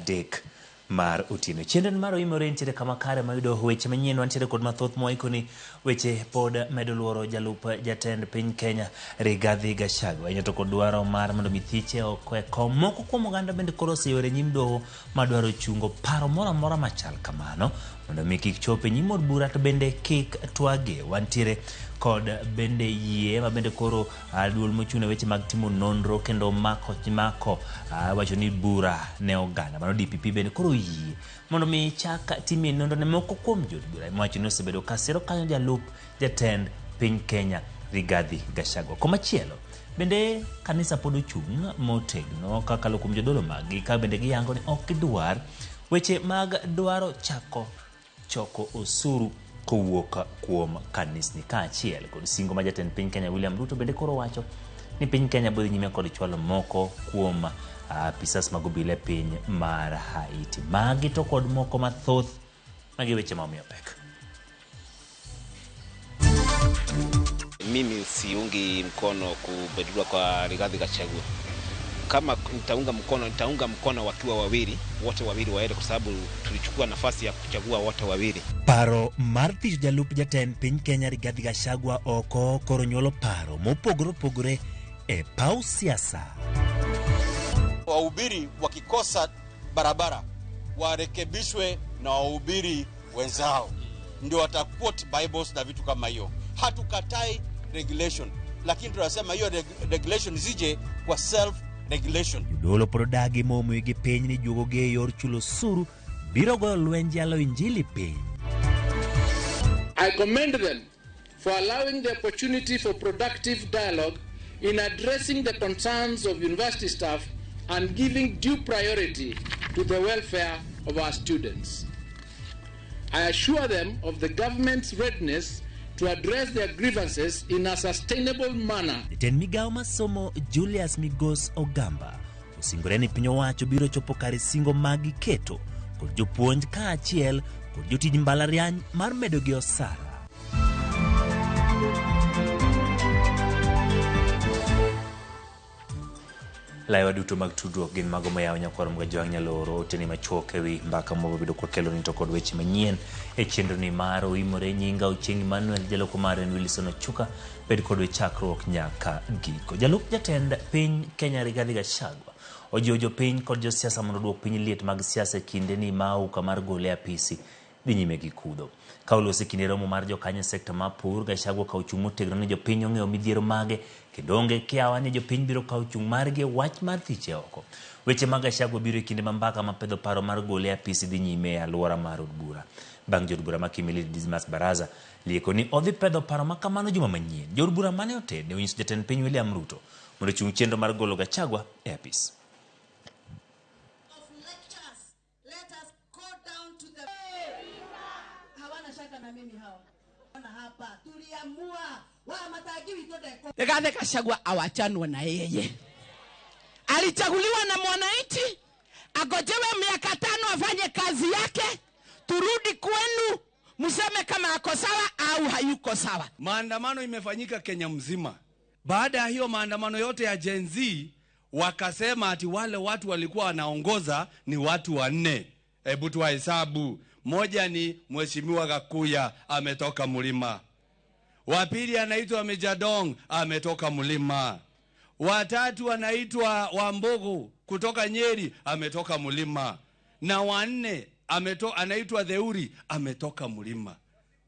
3 mar otieno. Chenro mar Oimore nitiere kama kare mayudo weche manyien wantiere kod mathoth mwaikoni weche pod medo luoro jalup jatend piny Kenya Rigathi Gachagua ahinya to kod dwaro mar mondo mi thiche oko e kom. Moko kuom oganda bende koro oseyore nyim doho madwaro chungo paro moro amora machal kamano mondo mi kik chop e nyim od bura to bende kik twage. Wantiere kod bende yie ma bende koro duol mochung' ne weche mag timo nonro kendo mako mako wacho ni bura ne oganda mano DPP bende koro oyie mondo mi chak timie nonro ne moko kuom jood bura mowacho ni osebedo ka siro kanyo jalup jatend piny Kenya Rigathi Gachagua. Komachielo bende kanisa pod ochung' motegno kakalo kuom jodolo maggi ka bende giyango ni ok gidwar weche mag dwaro chako choko osuru kowuok kuom kanisni kaachiel kod singo ma jatend piny Kenya William Ruto bende koro wacho ni piny Kenya biro nyime kod chwalo moko kuom apisas mag obila e piny mar Haiti. Magi to kod moko mathoth magi weche ma omiyo pek. Mimi siungi mkono kubadiliwa kwa Rigathi Gachagua. Kama nitaunga mkono, nitaunga mkono wakiwa wawili, wote wawili waende, kwa sababu tulichukua nafasi ya kuchagua wote wawili. Paro mar thicho jalup jatend piny Kenya Rigathi Gachagua oko koro nyuolo paro mopogore opogore e paw siasa. Wahubiri wakikosa barabara warekebishwe na wahubiri wenzao, ndio wataquote Bibles na vitu kama hiyo. Hatukatai regulation, lakini tunasema hiyo regulation zije kwa self regulation. Jodolo pod odagi momo gi piny ni juogogi e yor chulo osuru biro goyo lwenj yalo injili piny. I commend them for allowing the opportunity for productive dialogue in addressing the concerns of university staff and giving due priority to the welfare of our students. I assure them of the government's readiness to address their grievances in a sustainable manner. Jatend migawo mar somo Julius Migos Ogamba osingore ni piny owacho biro chopo kare singo ma giketo kod jopuonj kaachiel kod jotij mbalariany mar medogi osara. Laiwa duto mag tudruok gin mago moyaw nyakwar Mgajwang' nyalo oro oteni machuok ewi mbaka mwabedo kwakeloni to kod weche manyien e chenroni mar Oimore. Nyinga Ochieng' Emmanuel, jaloko mar en Wilson Ochuka. Bed kodwa e chakruok nyaka giko. Jalup jatend piny Kenya Rigathi Gachagua ojiwo jopiny kod josiasa mondo oduok piny liet mag siasa e kindeni ma auka mar gole e apisi dhi nyime gi kudho. Ka oloso e kinde romo mar jokanyo e sekta mar pur, Gachagua okawo chung' motegno ni jopiny ong'eyo midhiero mage kendo onge kiawa ni jopiny biro kawo chung' margi e wach mar thiche oko. Weche mag Gachagua biro e kinde ma mbaka mapedho paro mar gole e apisi dhi nyime e alwora mar od bura. Bang' jood bura ma Kimilili Dismas Baraza lieko ni odhi pedho paro ma kamano juma manyien. Jood bura mane otene onyiso jatend piny William Ruto mondo ochung chenro mar golo Gachagua e apis. Of lectures. Let us go down to the hawana shaka na mimi hawa. Ona hapa tuliamua wa matangi witũ ndeko. Rigathi Gachagua awachanwe na yeye. Alichaguliwa na mwananchi, agojewe miaka 5 afanye kazi yake, turudi kwenu mseme kama ako sawa au hayuko sawa. Maandamano imefanyika Kenya mzima. Baada ya hiyo maandamano yote ya Gen Z, wakasema ati wale watu walikuwa wanaongoza ni watu wanne. Hebu tuwahesabu. Moja ni Mheshimiwa Gakuya, ametoka Mlima. Wa pili anaitwa Mejjadonk, ametoka Mlima. Watatu anaitwa Wambugu kutoka Nyeri, ametoka Mlima. Na wanne anaitwa Theuri, ametoka Mlima.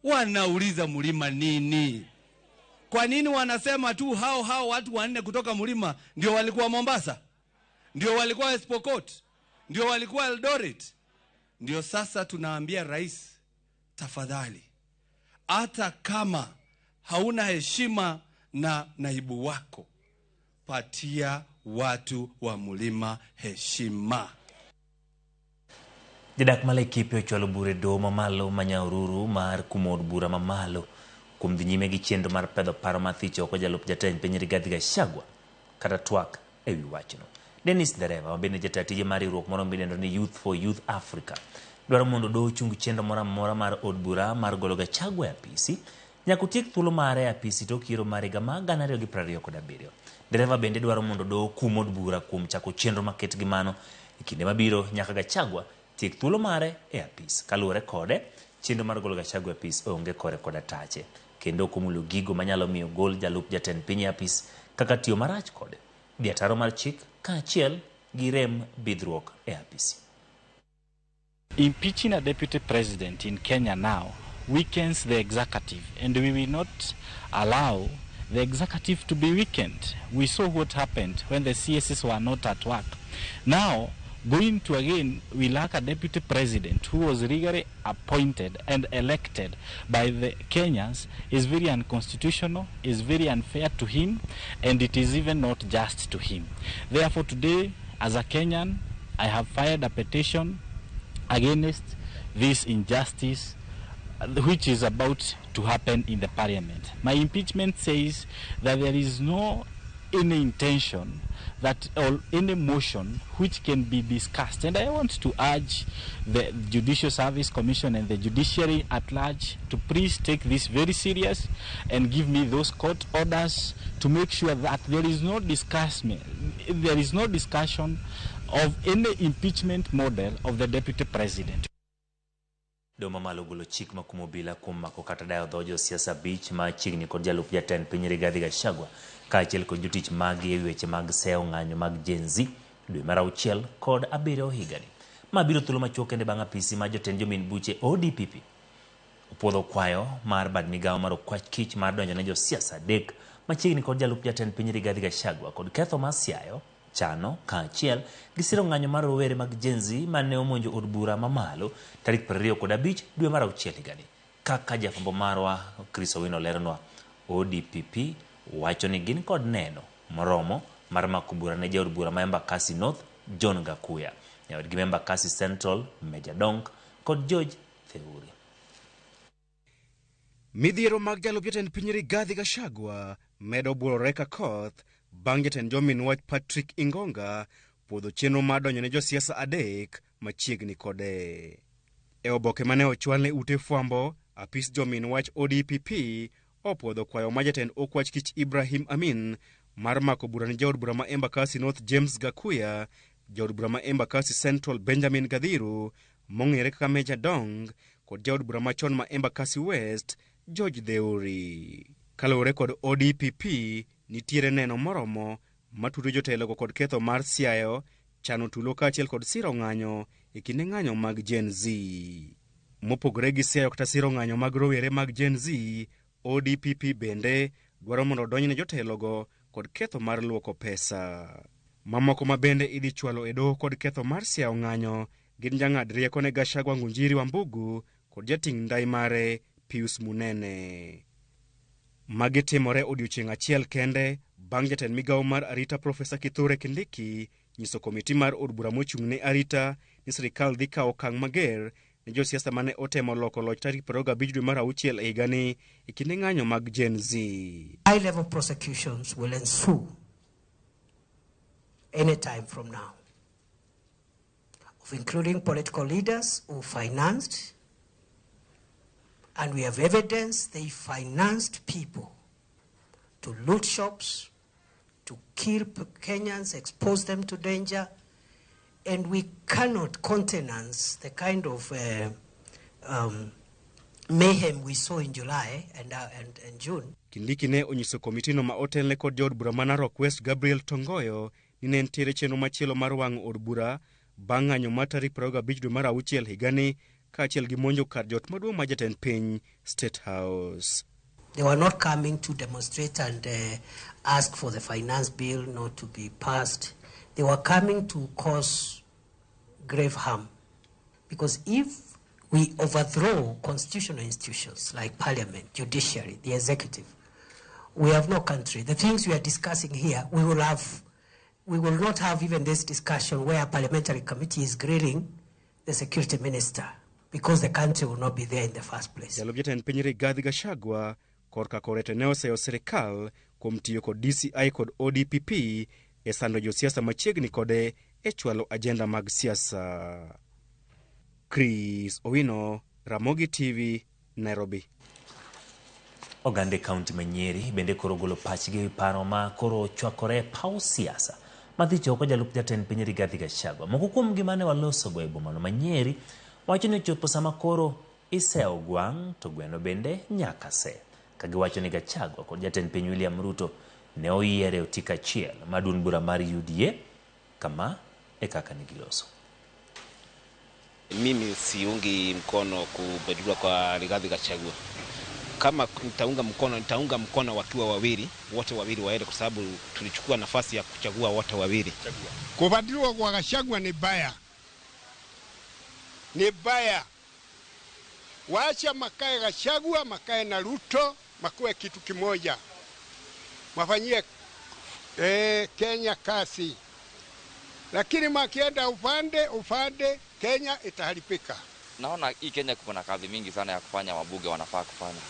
Wanauliza Mlima nini? Kwa nini wanasema tu hao hao watu wanne kutoka Mlima ndio walikuwa Mombasa? Ndio walikuwa West Pokot? Ndio walikuwa Eldoret? Ndio sasa tunaambia rais, tafadhali, hata kama hauna heshima na naibu wako, patia watu wa Mlima heshima. Jadak ma Laikipia ochwalo bura e doho mamalo ma Nyahururu mar kumo od bura mamalo kuom dhi nyime gi chenro mar pedho paro mar thicho oko jalup jatend piny Rigathi Gachagua kata twak ewi wachno. Dennis Dereva, ma bende jata tije mar riwruok moro midendo ni Youth for Youth Africa, dwaro mondo doho ochung chenro moro amora mar od bura mar golo Gachagua e apisi nyaka otiek thuolo mare e apisi tok yiero mar higa mar 2027. Dereva bende dwaro mondo doho kum od bura kuom chako chenro maket gi mano E kinde mabiro nyaka Gachagua tiek thuolo mare e apis. Kaluwore kode, chenro mar golo Gachagua e apis onge kore koda tache, kendo ok omulo gigo manyalo miyo gol jalup jatend piny e apis kaka tiyo marach kode, dhi ataro mar chik kaachiel gi rem bidhruok e apisi. Impeaching a deputy president in Kenya now weakens the executive, and we will not allow the executive to be weakened. We saw what happened when the CSs were not at work. Now, going to again, we lack a deputy president who was legally appointed and elected by the Kenyans is very unconstitutional, is very unfair to him, and it is even not just to him. Therefore, today, as a Kenyan, I have filed a petition against this injustice which is about to happen in the parliament. My impeachment says that there is no any intention that or any motion which can be discussed. And I want to urge the Judicial Service Commission and the judiciary at large to please take this very serious and give me those court orders to make sure that there is no discussion, there is no discussion of any impeachment model of the deputy president. Doho mamalo ogolo chik makumo obila kuom mako kata dayo dho josiasa abich machiegni kod jalup jatend piny Rigathi Gachagua kaachiel kod jotich maggi ewi weche mag seyo ng'anyo mag Gen Z dwe mar auchiel kod abiriyo higani. Ma biro thuolo machuok kende bang' apisi mar jotend jomin buche ODPP opuodho kwayo mar bad migawo mar okwach kich mar donjo ne josiasa adek machiegni kod jalup jatend piny Rigathi Gachagua kod ketho mar siayo, chano kaachiel gi siro ng'anyo mar rowere mag Gen Z mane omonjo od bura mamalo tarik 25 dwe mar auchiel higani. Kaka jafwambo marwa Chris Owino leronwa, ODPP wacho ni gin kod neno moromo mar mako bura ne jaod bura ma Embakasi North John Gakuya, nyawadgi ma Embakasi Central Meja Donk kod George Theuri. Midhiero mag jalup jatend piny Rigathi Gachagua medo buorore ka koth bang' jatend jomin wach Patrick Ingonga puodho chenro mar donjo ne josiasa adek machiegni kode. E oboke mane ochwal ne ute fwambo, apis jomin wach ODPP opuodho kwayo ma jatend okwach kich Ibrahim Amin mar mako bura ne jaod bura ma Embakasi North James Gakuya, jaod bura ma Embakasi Central Benjamin Gathiru mong'ere kaka Meja Dong kod jaod bura machon ma Embakasi West George Theuri. Kaluwore kod ODPP, nitiere neno moromo matudo jotelogo kod ketho mar siayo, chano tulo kaachiel kod siro ng'anyo e kinde ng'anyo mag Gen Z. Mopogore gi siayo kata siro ng'anyo mag rowere mag Gen Z, ODPP bende dwaro mondo odonjne jotelogo kod ketho mar luoko pesa. Mamoko ma bende idhi chwalo e doho kod ketho mar siayo ng'anyo gin jang'ad rieko ne Gachagua Ngunjiri Wambugu kod jating' ndai mare Pius Munene. Magi timore odiochieng' achiel kende bang' jatend migawo mar arita Profesa Kithure Kindiki nyiso komiti mar od bura mochung' ne arita ni sirikal dhi kawo okang' mager ne josiasa mane otemo loko loch tarik 25 dwe mar auchiel e higani e kinde ng'anyo mag Gen Z. High level prosecutions will ensue any time from now, of including political leaders who financed, and we have evidence they financed people to loot shops, to kill Kenyans, expose them to danger, and we cannot countenance the kind of mayhem we saw in July and June. Kindiki ne onyiso komitino ma otelne kod jaod bura ma Narok West Gabriel Tongoyo ni ne nitiere chenro machielo mar wang'o od bura bang' ng'anyo mar tarik 25 dwe mar auchiel higani kaachiel gi monjo kar jot maduong' mar jatend piny State House. They were not coming to demonstrate and ask for the finance bill not to be passed. They were coming to cause grave harm. Because if we overthrow constitutional institutions like parliament, judiciary, the executive, we have no country. The things we are discussing here, we will not have even this discussion where a parliamentary committee is grilling the security minister, because the country will not be there in the first place. Jalup jatend piny Rigathi Gachagua korka kore to ne oseyo sirikal kuom tiyo kod DCI kod ODPP e sando josiasa machiegni kode e chwalo ajenda mag siasa. Chris Owino, Ramogi TV, Nairobi. Oganda e kaunti ma Nyeri bende koro golo pachgi ewi paro ma koro chwakore e paw siasa mathicho oko jalup jatend piny Rigathi Gachagua. Moko kuom gi mane walosogo e bomano ma Nyeri wacho ni ochopo sama koro isewo gwang' to gweno bende nyaka se. Ka giwacho ni Gachagua kod jatend piny William Ruto ne oyier e otiko achiel mar duond bura mar UDA kama e kaka ne giloso. Mimi siungi mkono kubadilishwa kwa Rigathi Gachagua. Kama nitaunga mkono, nitaunga mkono wakiwa wawili, wote wawili waende, kwa sababu tulichukua nafasi ya kuchagua wote wawili. Kubadilishwa kwa Gachagua ni baya, ni baya. Wacha makae Gachagua, makae na Ruto, makuwe kitu kimoja, mafanyie Kenya kasi. Lakini makienda upande upande, Kenya itaharibika. Naona hii Kenya kuna kazi mingi sana ya kufanya, wabunge wanafaa kufanya.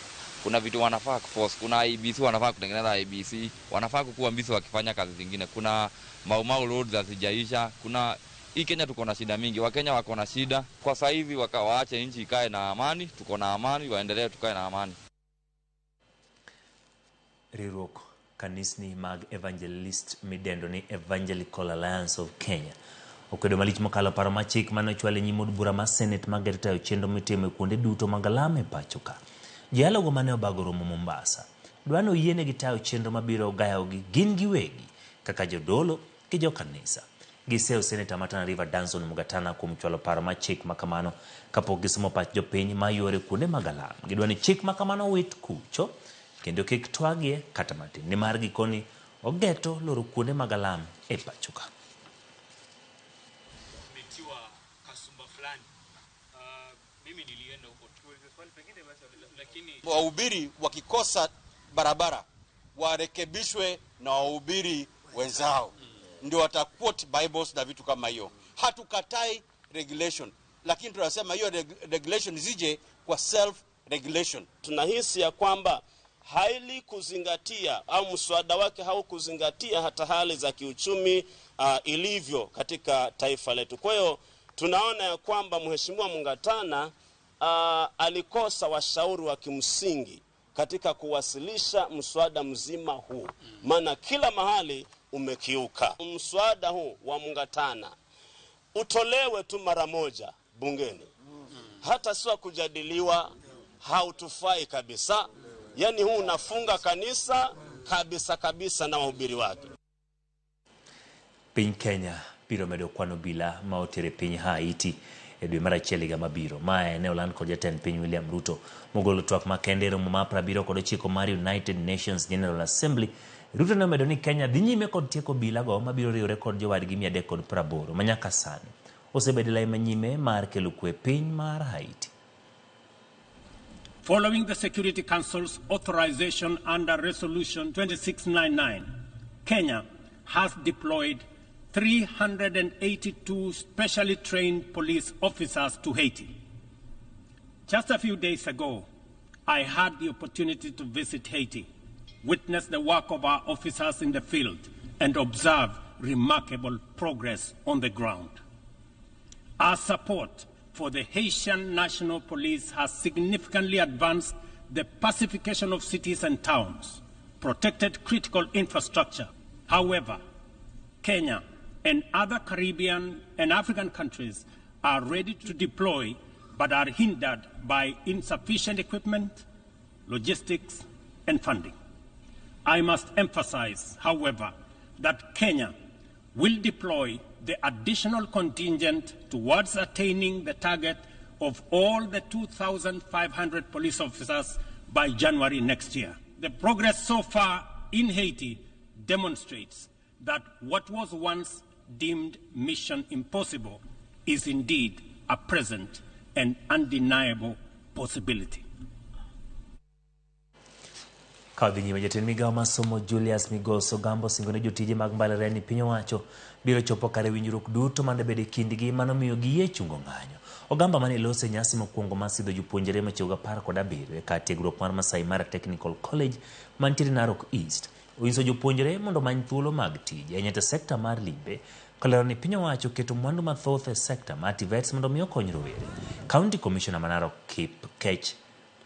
Kuna vitu wanafaa kuforce, kuna IEBC wanafaa kutengeneza IEBC, wanafaa kukuwa busy wakifanya kazi zingine. Kuna Mau Mau roads hazijaisha, kuna hii Kenya tuko na shida mingi, Wakenya wako na shida. Kwa sasa hivi wakawaache nchi ikae na amani, tuko na amani, waendelee tukae na amani. Riwruok kanisni mag Evangelist midendo ni Evangelical Alliance of Kenya okwedo malich mokalo paro ma chik mane ochwal e nyim od bura mar Senate mageto tayo chenro mitimo e kuonde duto mag alam e pacho ka. Joyalogo mane obago romo Mombasa dwa ni oyienegi tayo chenro mabiro gayogi gin giwegi kaka jodolo gi jokanisa. Giseyo Seneta ma Tana River Danson Mungatana kuom chwalo paro ma chik makamano kapok gisomo pach jopiny ma yore kuonde mag alam. Gidwa ni chik makamano wit kucho kendo kik twagie kata matin nimar gikoni ogeto loro kuonde mag alam e pacho ka. Metiwa kasumba fulani. Mimi nilienda huko lakini wahubiri wakikosa barabara warekebishwe na wahubiri wenzao, ndio wataquote Bibles na vitu kama hiyo. Hatukatai regulation, lakini tunasema hiyo regulation zije kwa self regulation. Tunahisi ya kwamba haili kuzingatia au mswada wake haukuzingatia hata hali za kiuchumi ilivyo katika taifa letu. Kwa hiyo tunaona ya kwamba Mheshimiwa Mungatana alikosa washauri wa kimsingi katika kuwasilisha mswada mzima huu, maana kila mahali umekiuka. Mswada huu wa Mungatana utolewe tu mara moja bungeni, hata sio kujadiliwa, hautufai kabisa. Yani huu unafunga kanisa kabisa kabisa na wahubiri wake. Piny Kenya biro medo kwano bila ma otere piny Haiti e dwe mar achiel higa mabiro. Mae ne oland kod jatend piny William Ruto mogolo twak makende e romo mar 79 mar United Nations General Assembly. Ruto ne omedo ni Kenya dhi nyime kod tieko obila go mabiro riwore kod jowadgi 380 ma nyaka sani osebedo e lai manyime mar kelo kwe piny mar Haiti. Following the Security Council's authorization under Resolution 2699, Kenya has deployed 382 specially trained police officers to Haiti. Just a few days ago, I had the opportunity to visit Haiti, witness the work of our officers in the field, and observe remarkable progress on the ground. Our support for the Haitian National Police has significantly advanced the pacification of cities and towns, protected critical infrastructure. However, Kenya and other Caribbean and African countries are ready to deploy but are hindered by insufficient equipment, logistics, and funding. I must emphasize, however, that Kenya will deploy the additional contingent towards attaining the target of all the 2,500 police officers by January next year. The progress so far in Haiti demonstrates that what was once deemed mission impossible is indeed a present and undeniable possibility. Ka dhi nyime, jatend migawo mar somo Julius Migos Ogamba osingo ne jotije mag mbalariany ni piny owacho biro chopo kare winjruok duto mane bedo e kindgi mano miyo giyie chungo ng'anyo. Ogamba mane loso e nyasi mokwongo mar sidho jopuonjre machogo 17 e kar tiegruok mar Masai Mara Technical College mantiere Narok East onyiso jopuonjre mondo omany thuolo mag tije ahinya to sekta mar limbe kolero ni piny owacho oketo mwandu mathoth e sekta mar TVETs mondo mi okony rowere. County Commissioner ma Narok Kipkech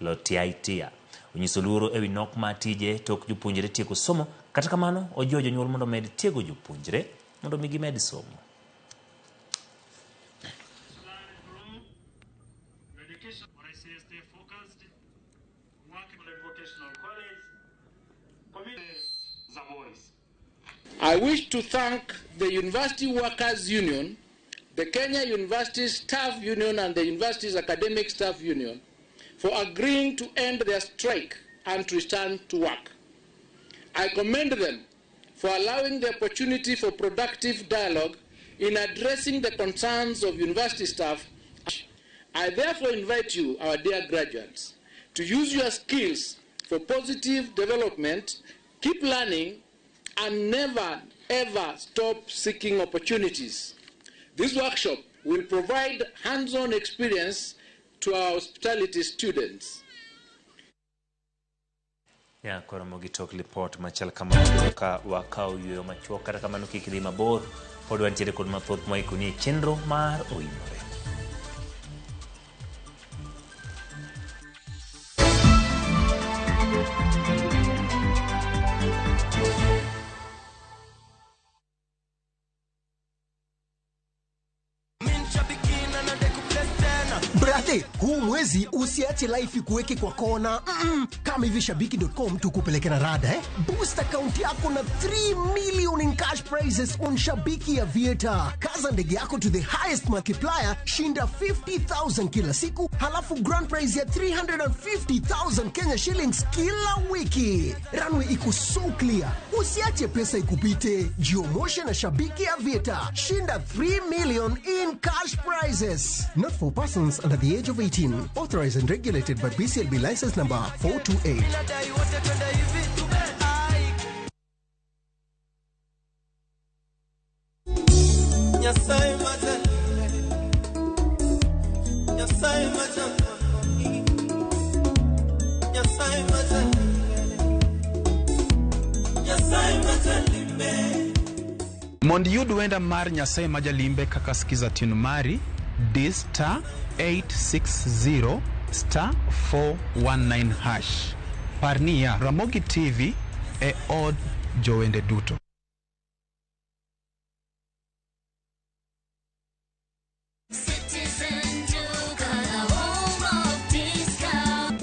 Lotiaitia onyiso luoro ewi nok mar tije tok jopuonjre tieko somo, kata kamano ojiwo jonyuol mondo omed tiego jopuonjre mondo mi gimed somo. I wish to thank the University Workers Union, the Kenya University Staff Union and the University's Academic Staff Union for agreeing to end their strike and to return to work. I commend them for allowing the opportunity for productive dialogue in addressing the concerns of university staff. I therefore invite you, our dear graduates, to use your skills for positive development, keep learning, and never ever stop seeking opportunities. This workshop will provide hands-on experience to our hospitality students. Ya koro mogi tok lipot machal kamano ka wakawo yueyo machuok. Kata kamano kik idhi mabor, pod wantiere kod mathoth moikoni e chenro mar Oimore. Brate, huu mwezi usiache life ikuweke kwa kona. Kama hivi shabiki.com tukupeleke na rada, eh? Boost account yako na 3 million in cash prizes on Shabiki Aviator. Kaza ndege yako to the highest multiplier, shinda 50,000 kila siku, halafu grand prize ya 350,000 Kenya shillings kila wiki. Runway iko so clear. Usiache pesa ikupite. Jiomoshe na Shabiki Aviator. Shinda 3 million in cash prizes. Not for persons under the age of 18. Authorized and regulated by BCLB license number 428. Mondo iyud wenda mar Nyasaye ma jalimbe kaka skiza tune mari, di star 860 star 419 hash. Par niya, Ramogi TV e od jowende duto.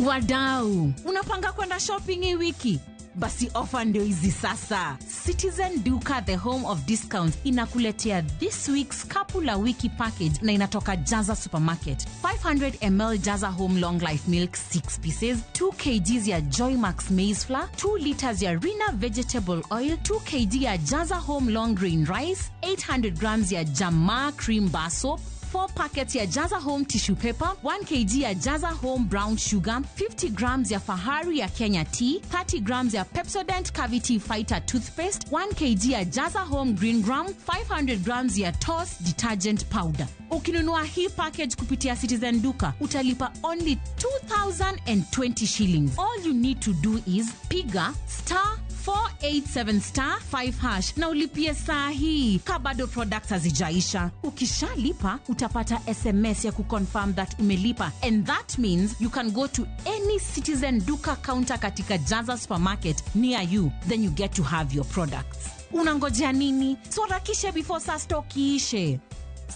Wadau, unapanga kwenda shopping hii wiki? Basi ofa ndio hizi sasa. Citizen Duka, the home of discounts, inakuletea this week's Kapu la Wiki package na inatoka Jaza Supermarket. 500 ml Jaza Home Long Life Milk 6 pieces, 2 kgs ya Joy Max Maize Flour, 2 liters ya Rina Vegetable Oil, 2 kg ya Jaza Home Long Grain Rice, 800 grams ya Jamaa Cream Bar Soap, 4 packets ya Jaza Home tissue paper, 1 kg ya Jaza Home brown sugar, 50 grams ya Fahari ya Kenya tea, 30 grams ya Pepsodent Cavity Fighter toothpaste, 1 kg ya Jaza Home green gram, 500 grams ya Toss detergent powder. Ukinunua hii package kupitia Citizen Duka, utalipa only 2020 shillings. All you need to do is piga star 487 star 5 hash na ulipie saa hii ka bado products hazijaisha. Ukishalipa utapata SMS ya kuconfirm that umelipa, and that means you can go to any Citizen Duka counter katika Jaza Supermarket near you, then you get to have your products. Unangojea nini? Sorakishe before saa stock iishe.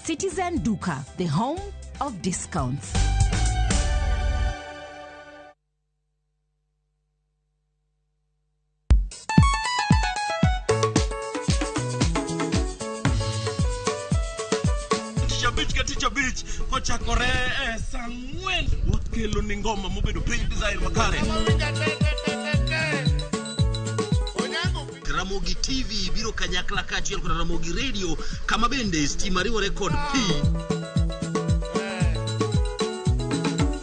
Citizen Duka, the home of discounts. Beach kochakore saa 4 wakelo ni ngoma mobedo piny desire makare. Ramogi TV biro kanyakla kaachiel kod Ramogi Radio kama bende stima riwore kod pi.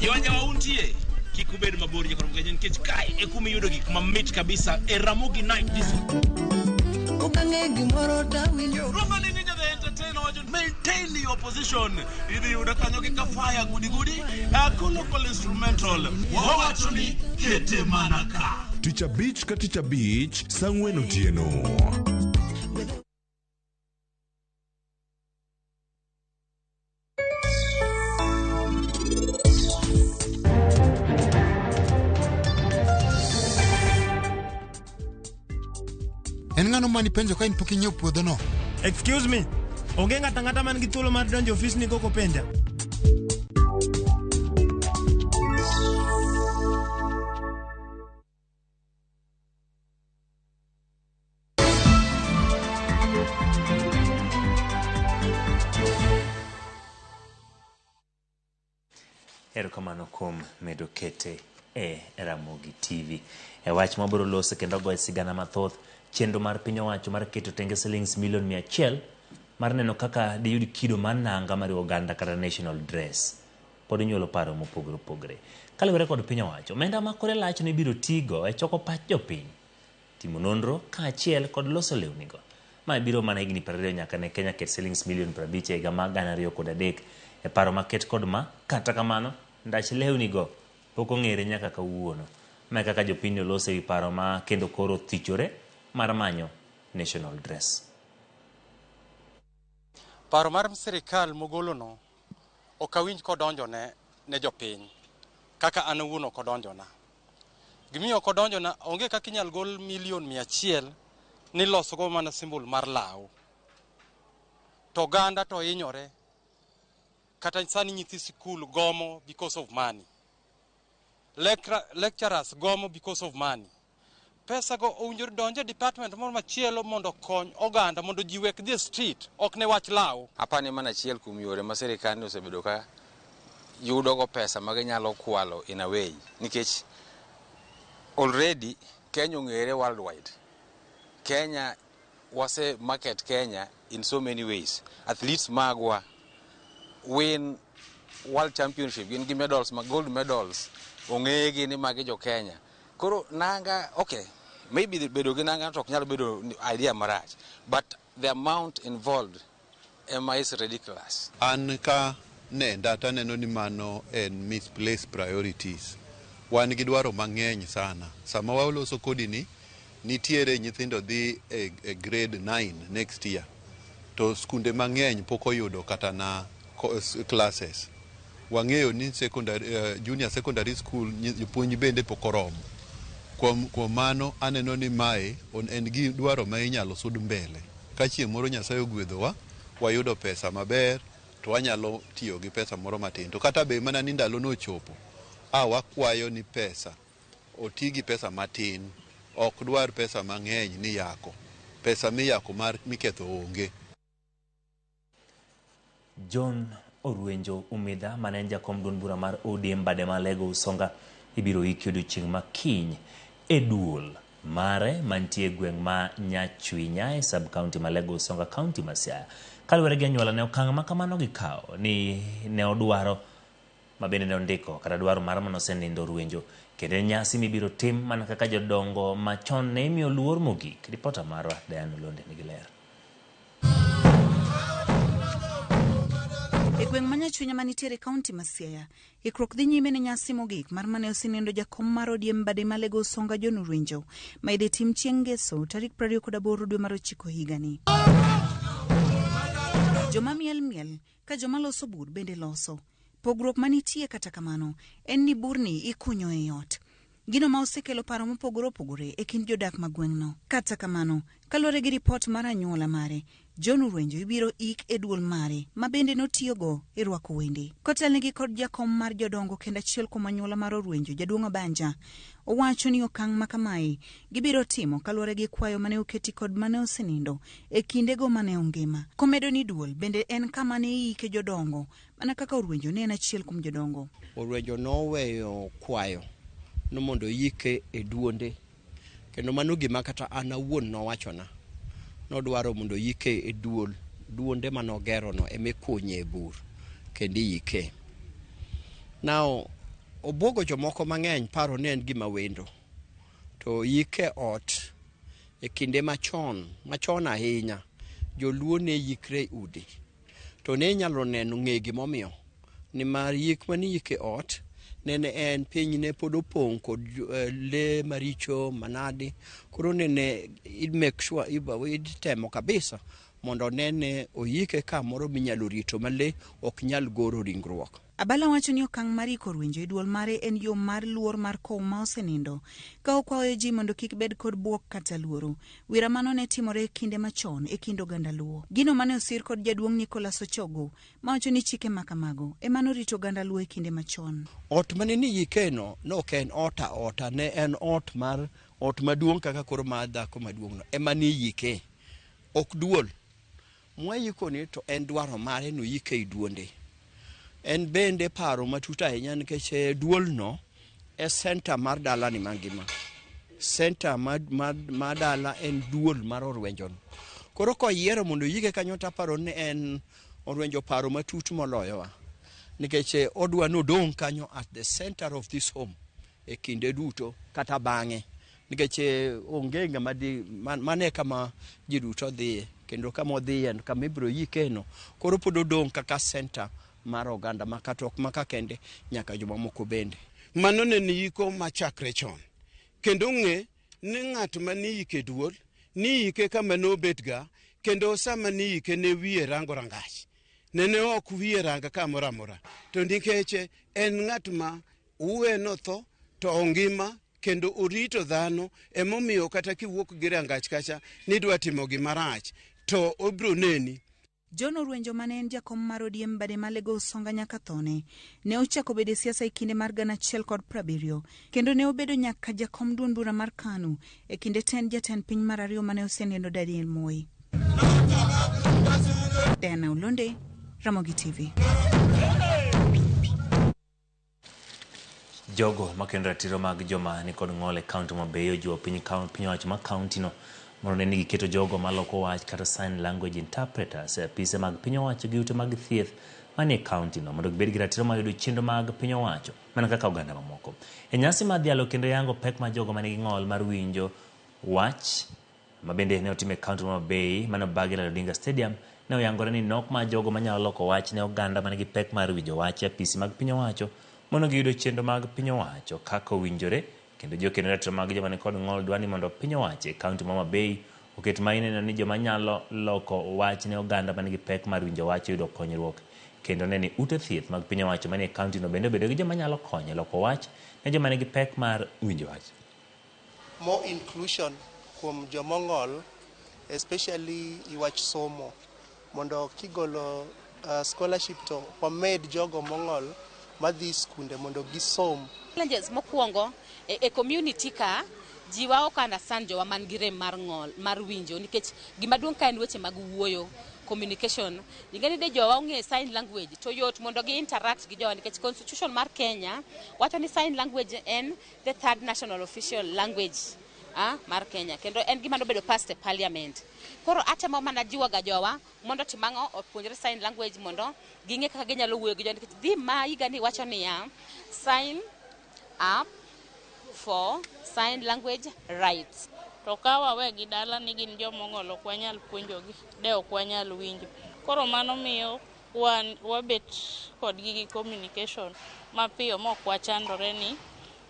Yonja wauntie kik ubed mabor jekoro nikech kae e kuma iyudo gik mamit kabisa e Ramogi Night Disco. Roma ni ninja the entertainer wacho maintain your position. Idhi yudo kanyo gi kafaya gudi gudi local instrumental. Wawacho ni kete mana ka. Tich abich ka tich abich saa 4 otieno. En ng'ano mani penjo ka in pok inyiewo puodhono? Excuse me. Onge ng'ato ang'ata man gi thuolo mar donjo e ofisni kok openja? Erokamano kuom medo kete e Ramogi TV. E wach mabiro loso kendo goyo sigana mathoth, chenro mar piny owacho mar keto tenge silings milion 100 mar neno kaka diyud kido mar nanga mariwo oganda kata national dress pod inyuolo paro mopogore opogore. Kaluwore kod piny owacho, omenda ma kore lach no ibiro tigo e choko pach jopiny, timo nonro kaachiel kod loso lewnigo. Mae biro mana higni 20 nyaka ne Kenya ket silings milion 50 e higa mar 2003 e paro maket kod ma, kata kamano, ndach lewnigo pok ong'ere nyaka kawuono. Mae kaka jopiny oloso ewi paro ma kendo koro thichore mar manyo national dress. Paro mar sirikal mogolono ok awinj kodonjone ne jopiny kaka an owuon ok odonjona. Gimiyo ok odonjona, onge kaka inyal gol milion 100 ni losogo mana symbol mar law. To oganda to hinyore, kata sani nyithi sikul gomo because of money. Lecturers gomo because of money. Pesa go owinjore donje department moro machielo mondo okony oganda mondo ji wek dhi e street, ok ne wach law. Apani mana achiel kuom yore ma sirikal ni osebedo ka yudogo pesa ma ginyalo kwalo in a way, nikech already Kenya ong'ere worldwide. Kenya wase market Kenya in so many ways. Athletes magwa win world championship, gin gi medals, ma gold medals, ong'egi ni magi jo Kenya. Koro nanga, okay, maybe bedo gi nanga to ok nyal bedo idea marach, but the amount involved ema is ridiculous. An ka nenda taneno ni mano en misplaced priorities. Wan gi dwaro mang'eny sana. Sama waloso kodi ni, nitiere nyithindo dhi e grade 9 next year. To skunde mang'eny pok oyudo kata na classes. Wang'eyo ni junior secondary school jopuonj bende pok oromo. Kuom mano aneno ni mae en gi dwaro ma inyalo sud mbele. Ka chieng' moro Nyasaye ogwedhowa, wayudo pesa maber, to wanyalo tiyo gi pesa moro matin. To kata be mana ni ndalo no ochopo, wakwayo ni pesa, oti gi pesa matin, ok dwar pesa mang'eny ni yako. Pesa miyako mar miketho onge. John Orwenjo Umidha, mane en jakom duond bura mar ODM bade ma Alego Usonga, ibiro iki odiochieng' ma kiny e duol mare mantie e gweng' ma Nyachwinya e sub county ma Alego Usonga, county ma Siaya. Kaluwore gi anyuola ne okang' ma kamano gikawo ni ne odwaro ma bende ne ondiko kata dwaro mar mane osenindo Orwenjo, kendo en nyasi mibiro tim mana kaka jodongo machon ne imiyo luor mogik. Ripota marwa Diane Olonde nigi ler. E gweng' ma Nyachwinya manitiere e kaunti ma Siaya, ikruok dhi nyime ne nyasi mogik mar mane osenindo jakom mar ODM bade ma Alego Usonga John Orwenjo, ma idhi tim chieng' Ngeso tarik 28 dwe mar 9 higani. Joma miel miel ka joma loso bur bende loso. Pogruok manitie kata kamano en ni burni ikunyo e ot. Gino ma osekelo paro mopogore opogore e kind jodak ma gweng'no. Kata kamano, kaluwore gi ripot mar anyuola mare, John Orwenjo ibiro ik e duol mare ma bende notiyogo e rwako wende. Kotelnegi kod jakom mar jodongo kendo achiel kuom anyuola mar Orwenjo, Jaduong' Abanja, owacho ni okang' ma kamae gibiro timo kaluwore gi kwayo mane oketi kod mane osenindo e kindego mane ongima. Komedo ni duol bende en kama ne iike jodongo mana kaka Orwenjo ne en achiel kuom jodongo. Orwenjo noweyo kwayo no mondo oyike e duonde, kendo mano gima kata an awuon nowachona. Nodwaro mondo oyike e duol, duonde manogerono ema ikunye e bur kendo iyike. Now, obwogo jomoko mang'eny paro ni en gima wendo, to yike ot e kinde machon, machon ahinya, joluo ne yikre e udi. To ne inyalo neno ng'e gimomiyo, nimar yik mane iyike ot nene en piny ne pod opong' kod le maricho manadi, koro nene i make sure itemo kabisa mondo nene oyike kamoro minyalo rito ma le ok nyal goro ringruok. Abala wacho ni okang' mar iko Orwenjo e duol mare en yo mar luor mar kow ma osenindo, ka okwayo ji mondo kik bed kod bwok kata luoro. Wira mano ne timore kinde machon e kind oganda Luo. Gino mane osir kod jaduong' Nicholas Ochogo, mawacho ni chike ma kamago ema norito oganda Luo e kinde machon. Ot mane ni yikeno ne ok en ot aota, ne en ot mar ot maduong' kaka koro mar dhako maduong'no ema ni yike, ok duol. Mwayikoni to en dwaro mare noyike e duonde. En bende paro matut ahinya nikech duolno e center mar dalani mangima. Center ma dala en duol mar Orwenjono. Koro koyiero mondo oyike kanyo to aparo ni en Orwenjo paro matut moloyowa. Nikech odwa nodong' kanyo at the center of this home e kinde duto kata bang'e. Nikech onge ng'ama di mane kama ji duto dhiye kendo kama odhiye kama ibiro yikeno koro pod odong' kaka center mar oganda ma kata ok maka kende nyaka jomamoko bende. Mano ne ni yiko machakre chon. Kendo ng'e ni ng'at ma niyike duol, niyike kama nobetga, kendo sama niyike ne wiye rango rangach. Nene ok wiye ranga kamoro amora. To nikech en ng'at ma uwe notho to ongima kendo orito dhano, emomiyo kata kiwuok gi rangach kacha nidwa timo gima rach to obiro neni. John Orwenjo mane en jakom mar ODM bade Malego Usonga nyaka thone, ne ochako bedo e siasa e kinde mar 1970 kendo ne obedo nyaka jakom duond bura mar KANU e kinde tend jatend piny mar ariyo mane osenindo Daniel Moi. Diana Olonde, Ramogi TV. Jogo makendo ratiro mag joma nikod ng'ol e kaunti ma Bay ojiwo piny owacho ma kaunti no mondo ne ni giketo jogo maloko wach kata sign language interpreters e apise mag piny owacho gi ute mag thieth manie kaunti no mondo gibed gi ratiro mar yudo chenro mag piny owacho mana kaka oganda mamoko. E nyasi mar dhialo kendo yango pek mar jogo manigi ng'ol mar winjo wach ma bende ne otim e kaunti ma Bay mane obagi Raila Odinga Stadium ne oyangore ni nok mar jogo manyalo loko wach ne oganda manigi pek mar winjo wach e apisi mag piny owacho mondo giyudo chenro mag piny owacho kaka owinjore kendo jokendo ratiro mag joma nikod ng'ol dwa ni mondo piny owacho e kaunti ma Homa Bay oket maino ni joma nyalo loko wach ne oganda manigi pek mar winjo wach yudo konyruok kendo ne ni ute thieth mag piny owacho manie kaunti no bende obedo gi joma nyalo konyo e loko wach ne joma nigi pek mar winjo wach. More inclusion kuom jomong'ol, especially i wach somo, mondo kigolo scholarship to wamed jogo mong'ol madhi skunde mondo gisom. Challenges mokwongo e community ka ji wa ok understand jowa man gi rem mar ng'ol mar winjo nikech gima duong' ka en weche mag wuoyo, communication. Ing'e ni de jowa ong'e sign language to yot mondo gi interact gi jowa nikech constitution mar Kenya wacho ni sign language en the third national official language mar Kenya kendo en gima nobedo passed e parliament. Koro atemo mana jiwo ga jowa mondo otim ang'o, opuonjre sign language mondo ging'e kaka ginyalo wuoyo gi jowa nikech theme ma higa ni wacho niya, sign up for sign language rights. To ka wawegi dala ni gin jomong'ol ok wanyal puonjogi, de ok wanyal winjo. Koro mano miyo wan wabet kodgi gi communication mapiyo mok wachandore ni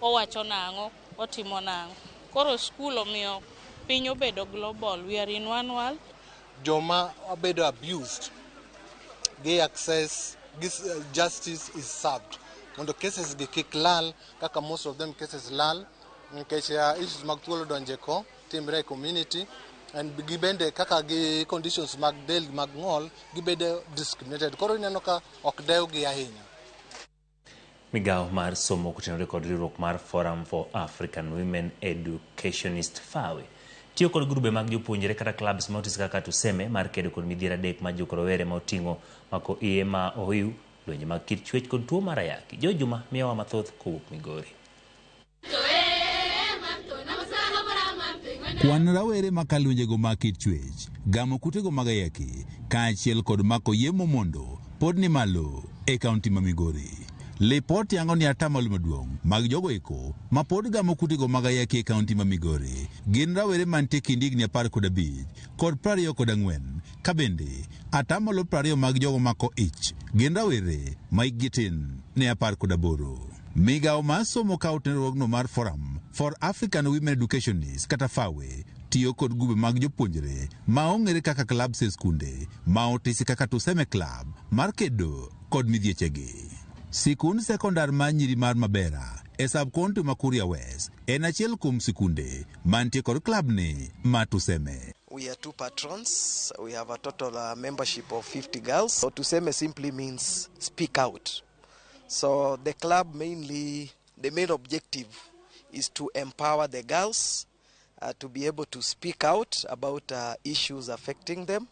owacho nang'o, otimo nang'o. Koro skul omiyo piny obedo global, we are in one world. Joma obedo abused gi access this justice is served mondo cases gi kik lal kaka most of them cases lal nikech issues mag thuolo donje ko timre e community and gibende kaka gi conditions mag del mag ng'ol gibedo discriminated koro ineno ka ok dewgi ahinya. Migawo mar somo kotenore kod riwruok mar Forum for African Women Educationist FAWE tiyo kod grube mag jopuonjre kata clubs ma otis kaka Tuseme mar kedo kod midhiero adek mar juko rowere ma oting'o mako iye ma ohiw, lwenje mag kit chwech kod tuo mar ayaki. Joe Juma miyowa mathoth kowuok Migori. Kwan rawere ma kalwenjego mag kit chwech, gamo kutego mag ayaki, kaachiel kod mako yemo mondo pod ni malo e kaunti ma Migori. Lipot yango ni atamalo maduong' mag jogo eko ma pod gamo kutego mag ayaki e kaunti ma Migori gin rawere mantie kind higni 15 kod 24, ka bende atamalo 20 mag jogo mako ich gin rawere ma hikgi tin ne 18. Migawo mar somo ka otenruogno mar Forum for African Women Educationists kata FAWE tiyo kod grube mag jopuonjre ma ong'ere kaka clubs e skunde ma otisi kaka Tuseme Club mar kedo kod midhiechegi. Sikund sekondar mar nyiri mar Mabera e sub-county ma Kuria West en achiel kuom sikunde mantie kod klabni mar Tuseme. We are two patrons. We have a total membership of 50 girls. So Tuseme simply means speak out. So the club mainly, the main objective is to empower the girls to be able to speak out about issues affecting them.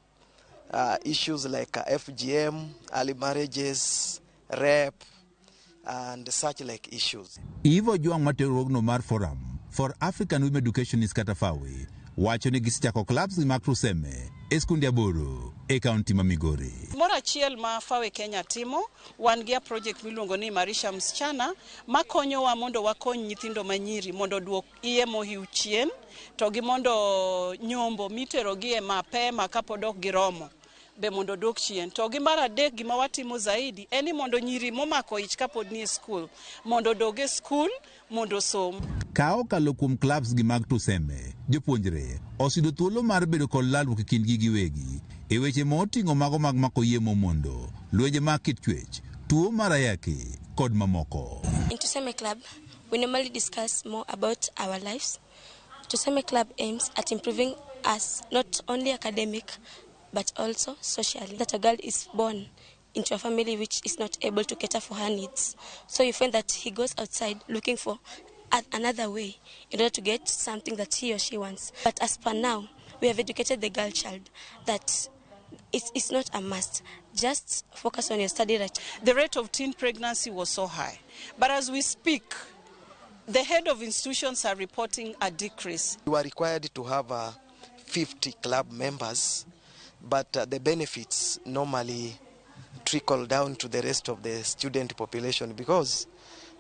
Issues like FGM, early marriages, rape, and such like issues. Eve Ojwang ma riwruogno mar Forum for African Women Educationists kata FAWE wacho ni gisechako clubs mag Tuseme e skunde 8 e kaunti ma Migori. Moro achiel ma FAWE Kenya timo, wan gi a project miluongo ni Imarisha Msichana, makonyowa mondo wakony nyithindo manyiri mondo oduok iye mohiu chien, to gi mondo nyombo miterogi e mapema kapod ok giromo be mondo oduok chien. To gi mar adek gima watimo zaidi en ni mondo nyiri momako ich kapod ni e skul mondo odog e skul mondo osom. Ka okalo kuom clubs gi mag Tuseme, jopuonjre oseyudo thuolo mar bedo kod lalruok e kindgi giwegi e weche moting'o mago mag mako yie momondo, lwenje mag kit chwech, tuo mar ayaki kod mamoko. In Tuseme Club, we normally discuss more about our lives. Tuseme Club aims at improving us not only academic but also socially. That a girl is born into a family which is not able to cater for her needs. So you find that he goes outside looking for another way in order to get something that he or she wants. But as per now, we have educated the girl child that it's not a must. Just focus on your study. Right. The rate of teen pregnancy was so high. But as we speak, the head of institutions are reporting a decrease. You are required to have 50 club members, but the benefits normally trickle down to the rest of the student population because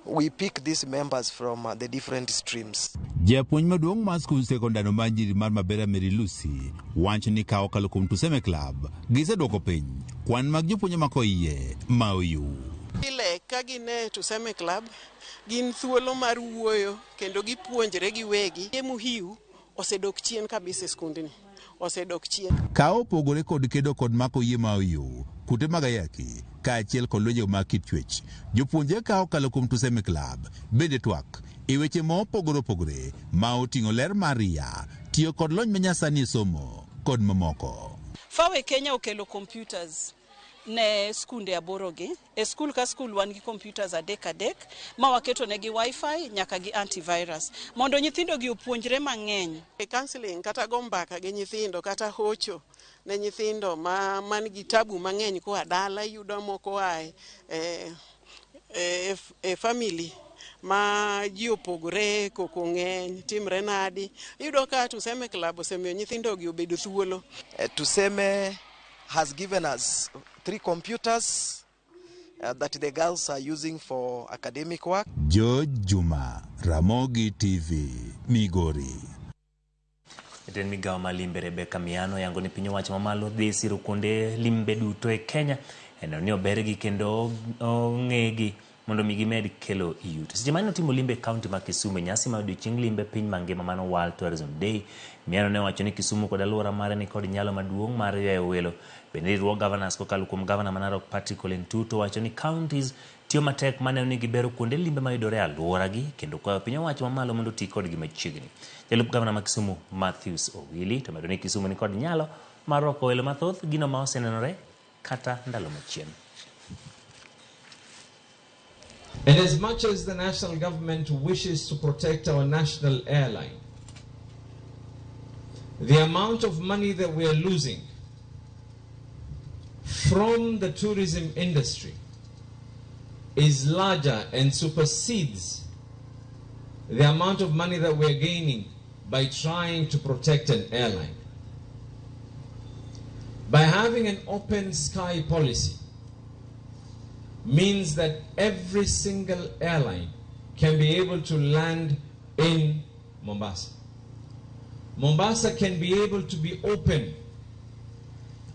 we pick these members from the different streams. Japuonj maduong' mar skul sekondar mar nyiri mar Mabera Mary Lucy wacho ni ka okalo kuom Tuseme Club giseduoko piny kwan mag jopuonje mako iye ma oyu. Pile ka gin e Tuseme Club gin thuolo mar wuoyo kendo gipuonjre giwegi. Muhiu osedok chien kabisa e skundni. Osedok chien. Ka opogore kod kedo kod mako yie ma oyu, kute mag ayaki kaachiel kod lwenje mag kit chwech, jopuonje ka okalo kuom Tuseme Club bende twak e weche ma opogore opogore ma oting'o ler mar ria, tiyo kod lony manyasani e somo kod mamoko. FAWE Kenya okelo computers ne skunde 8 gi. E skul ka skul wan gi computers 3 ma waketo negi wifi nyaka gi antivirus mondo nyithindo gi opuonjre mang'eny. E counseling kata go mbaka gi nyithindo kata hocho ne nyithindo ma man gi tabu mang'eny koa dala, iyudo moko ae e family ma ji opogore, koko ng'eny, timre nadi. Iyudo ka Tuseme Club osemiyo nyithindo gi obedo thuolo. Tuseme has given us 3 computers that the girls are using for academic work. George Juma, Ramogi TV, Migori. Jatend migawo mar limbe Rebecca Miano yango ni piny owacho mamalo dhi siro kuonde limbe duto e Kenya neno ni obergi kendo ong'egi mondo mi gimed kelo yuto. Seche mane otimo limbe e kaunti ma Kisumu e nyasi mar odiochieng' limbe piny mangima mano World Tourism Day, Miano ne owacho ni Kisumu kod alwora mare ni kod nyalo maduong' mar ywayo welo. Bende riwruog governors kokalo kuom gavana ma Narok Patrick Ole Ntutu wacho ni counties tiyo matek maneno ni gibero kuonde limbe mayudore e alworagi kendo kwayo piny owacho mamalo mondo oti kodgi machiegni. Jalup gavana ma Kisumu Matthews Owili to medo ni Kisumu ni kod nyalo mar rwako welo mathoth, gino ma osenenore kata ndalo machien. And as much as the national government wishes to protect our national airline, the amount of money that we are losing from the tourism industry is larger and supersedes the amount of money that we are gaining by trying to protect an airline. By having an open sky policy means that every single airline can be able to land in Mombasa. Mombasa can be able to be open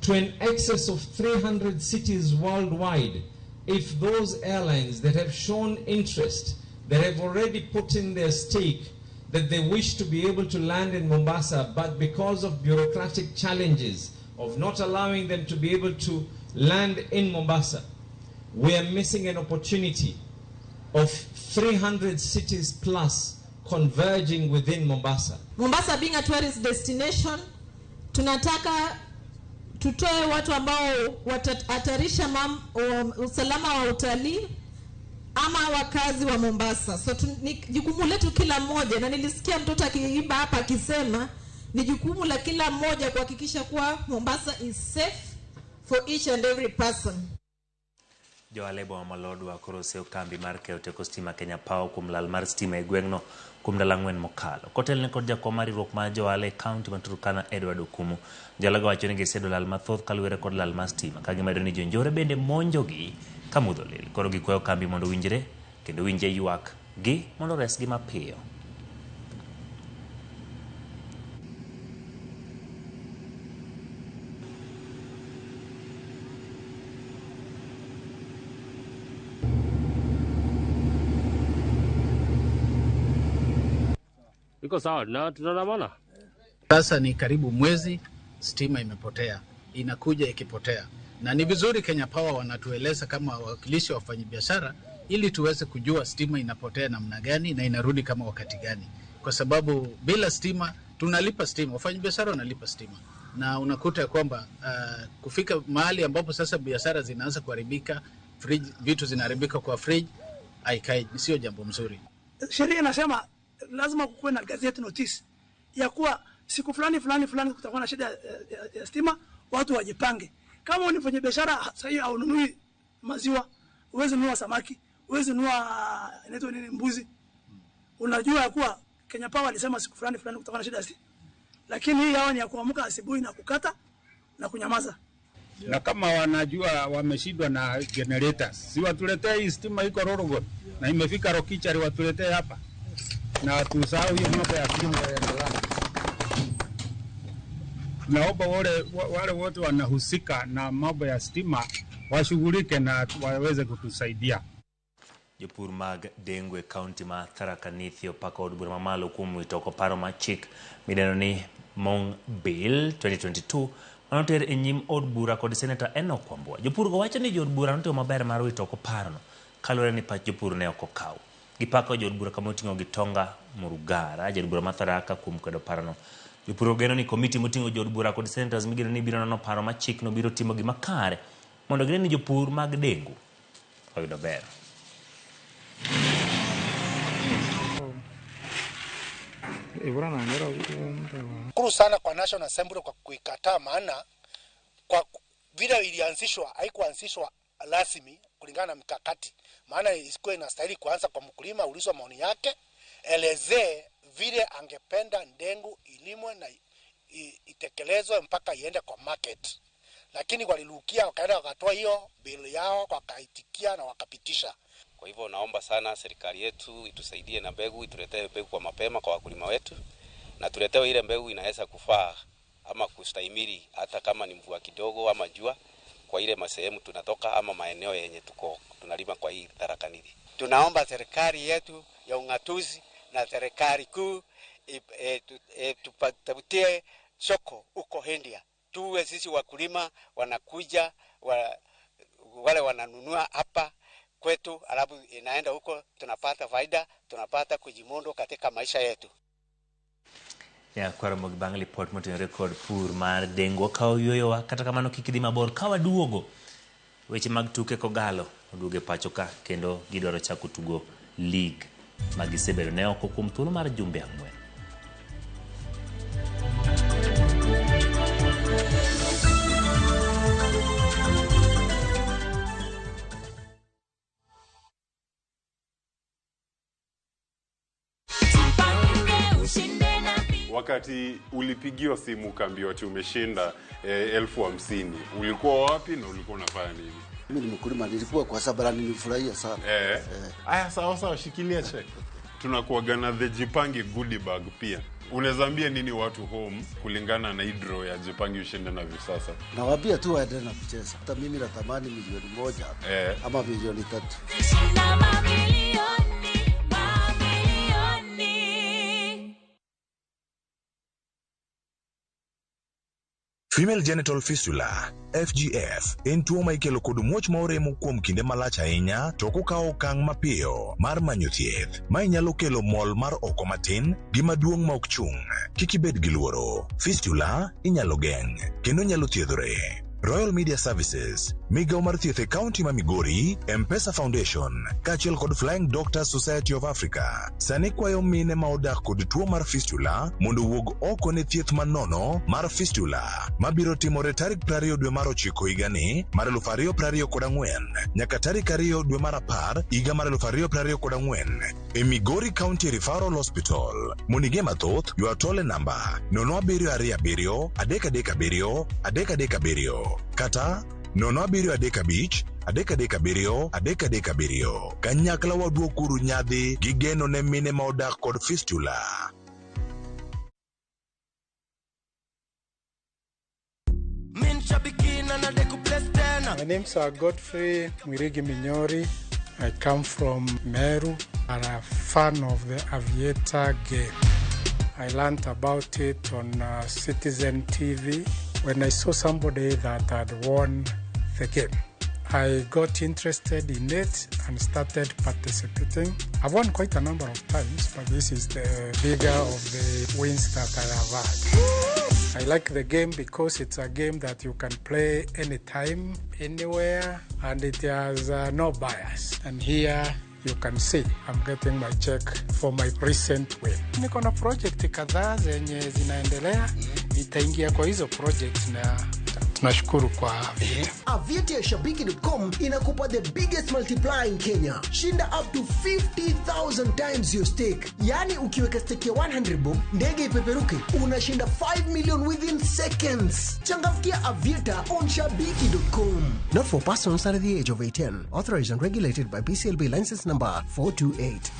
to an excess of 300 cities worldwide if those airlines that have shown interest, that have already put in their stake, that they wish to be able to land in Mombasa, but because of bureaucratic challenges of not allowing them to be able to land in Mombasa, We are missing an opportunity of 300 cities plus converging within Mombasa. Mombasa being a tourist destination, tunataka tutoe watu ambao watahatarisha usalama wa utalii ama wakazi wa Mombasa. So ni jukumu letu kila mmoja, na nilisikia mtoto akiimba hapa akisema ni jukumu la kila mmoja kuhakikisha kuwa Mombasa is safe for each and every person. Johala e boma ma Lodwar koro oseyo kambi mar keyo teko stima Kenya Power kuom lal mar stima e gweng'no kuom ndalo ang'wen mokalo. Kotelne kod jakom mar riwruok mar johala e kaunti ma Turkana Edward Okumu, johala go wacho ni giseyudo lal mathoth kaluwore kod lal mar stima ka gimedo ni jonjore bende monjogi ka mudho olil. Koro gikwayo kambi mondo owinjre kendo winje ywak gi mondo oresgi mapiyo. Iko sawa na tunaandamana. Sasa ni karibu mwezi stima imepotea, inakuja ikipotea, na ni vizuri Kenya Power wanatueleza kama wawakilishi wa wafanyabiashara, ili tuweze kujua stima inapotea namna gani na inarudi kama wakati gani, kwa sababu bila stima tunalipa stima, wafanyabiashara wanalipa stima, na unakuta ya kwamba kufika mahali ambapo sasa biashara zinaanza kuharibika, fridge, vitu zinaharibika kwa fridge, haikai, sio jambo mzuri. Sheria inasema lazima kukuwe na gazette notice ya kuwa siku fulani fulani fulani kutakuwa na shida ya stima, watu wajipange. Kama ni mfanya biashara sasa hivi haununui maziwa, huwezi nunua samaki, huwezi nunua inaitwa nini mbuzi. Unajua ya kuwa Kenya Power alisema siku fulani fulani kutakuwa na shida ya stima. Lakini hii hawa ni ya kuamka asubuhi na kukata na kunyamaza. Na kama wanajua wameshindwa na generators, si watuletee hii stima iko Rorogon na imefika Rokichari, watuletee hapa. Na tusahau hiyo mambo ya stima. Naomba wale wote wanahusika na mambo ya stima washughulike na waweze kutusaidia. Jopur mag Dengu e kaunti ma Tharaka Nithi opako od bura mamalo kuom wito oko paro mar chik midendo ni Mong Bill 2022 manoter e nyim od bura kod Seneta Enoch Wambua. Jopur go wacho ni jood bura notimo maber mar wito oko parono kaluwore ni pach jopur ne ok okaw. Gipako jood bura kama oting'o Gitonga Murugara, jaod bura ma Tharaka kuom kwedo parono. Jopur ogeno ni komiti moting'o jood bura kod senators migeno ni biro nono paro ma chikno biro timo gima kare mondo gine ni jopur mag Dengu oyudo ber. Shukuru sana kwa National Assembly kwa kuikataa, maana kwa vile ilianzishwa haikuanzishwa rasmi kulingana na mikakati, maana isikuwa inastahili kuanza kwa mkulima, ulizwa maoni yake, elezee vile angependa ndengu ilimwe na itekelezwe mpaka iende kwa market. Lakini walilukia wakaenda wakatoa hiyo bill yao, wakaitikia na wakapitisha. Kwa hivyo naomba sana serikali yetu itusaidie na mbegu, ituletee mbegu kwa mapema kwa wakulima wetu, na tuletewe ile mbegu inaweza kufaa ama kustahimili hata kama ni mvua kidogo ama jua kwa ile masehemu tunatoka ama maeneo yenye tuko tunalima kwa hii Tharaka Nithi. Tunaomba serikali yetu ya ung'atuzi na serikali kuu tutafutie soko huko India. Tuwe sisi wakulima wanakuja wale wananunua hapa kwetu, alafu inaenda huko, tunapata faida, tunapata kujimudu katika maisha yetu. Ya kwaro bang' lipot motenore kod pur mar Dengu okawo yueyowa, kata kamano kik idhi mabor ka waduogo weche mag tuke Kogalo oduogo e pacho ka kendo gidwaro chako tugo league ma gisebedo ne oko kuom thuolo mar jumbe 4. Wakati ulipigiwa simu ukaambiwa ati umeshinda 50,000, ulikuwa wapi na ulikuwa unafanya nini? Mimi ni mkulima, nilikuwa kwa sababu nilifurahia sana. Aya, sawa sawa, shikilia check. Tunakuaga na the Jipange goodie bag pia. Unaweza ambia nini watu home kulingana na draw ya Jipange ushinde na hivi sasa? Nawaambia tu waendelee na kucheza. Hata mimi natamani milioni 1 ama milioni 3. Female genital fistula FGF en tuo ma ikelo kod muoch ma oremo kuom kinde malach ahinya to ok okaw okang' mapiyo mar manyo thieth. Mae nyalo kelo mol mar oko matin gi maduong' ma ok chung'. Kik ibed gi luoro. Fistula inyalo geng' kendo nyalo thiedhore. Royal Media Services, migawo mar thieth e kaunti ma Migori, M-Pesa Foundation, kaachiel kod Flying Doctors Society of Africa, sani kwayo mine ma odak kod tuo mar fistula mondo owuog oko ne thieth manono mar fistula mabiro timore tarik 20 dwe mar ochiko higani mar 2024 nyaka tarik 2 dwe mar 10 higa mar 2024 e Migori County Referral Hospital. Mondo ing'e mathoth, ywa tol e namba 0727 337 337 kata 0735 337 337. Kanyakla waduokuru nyadhi gi geno ne mine ma odak kod fistula. My name's Godfrey Mwirigi Minyori. I come from Meru. I'm a fan of the Aviator game. I learned about it on Citizen TV when I saw somebody that had won the game. I got interested in it and started participating. I've won quite a number of times, but this is the bigger of the wins that I have had. I like the game because it's a game that you can play anytime, anywhere, and it has no bias. And here you can see I'm getting my check for my recent win. Niko na project kadhaa zenye zinaendelea, nitaingia kwa hizo project na tunashukuru kwa Aviator. Aviator ya Shabiki.com inakupa the biggest multiplier in Kenya. Shinda up to 50,000 times your stake. Yaani ukiweka stake ya 100 bob, ndege ipeperuke, unashinda 5 million within seconds. Changamkia Aviator on Shabiki.com. Not for persons under the age of 18. Authorized and regulated by BCLB license number 428.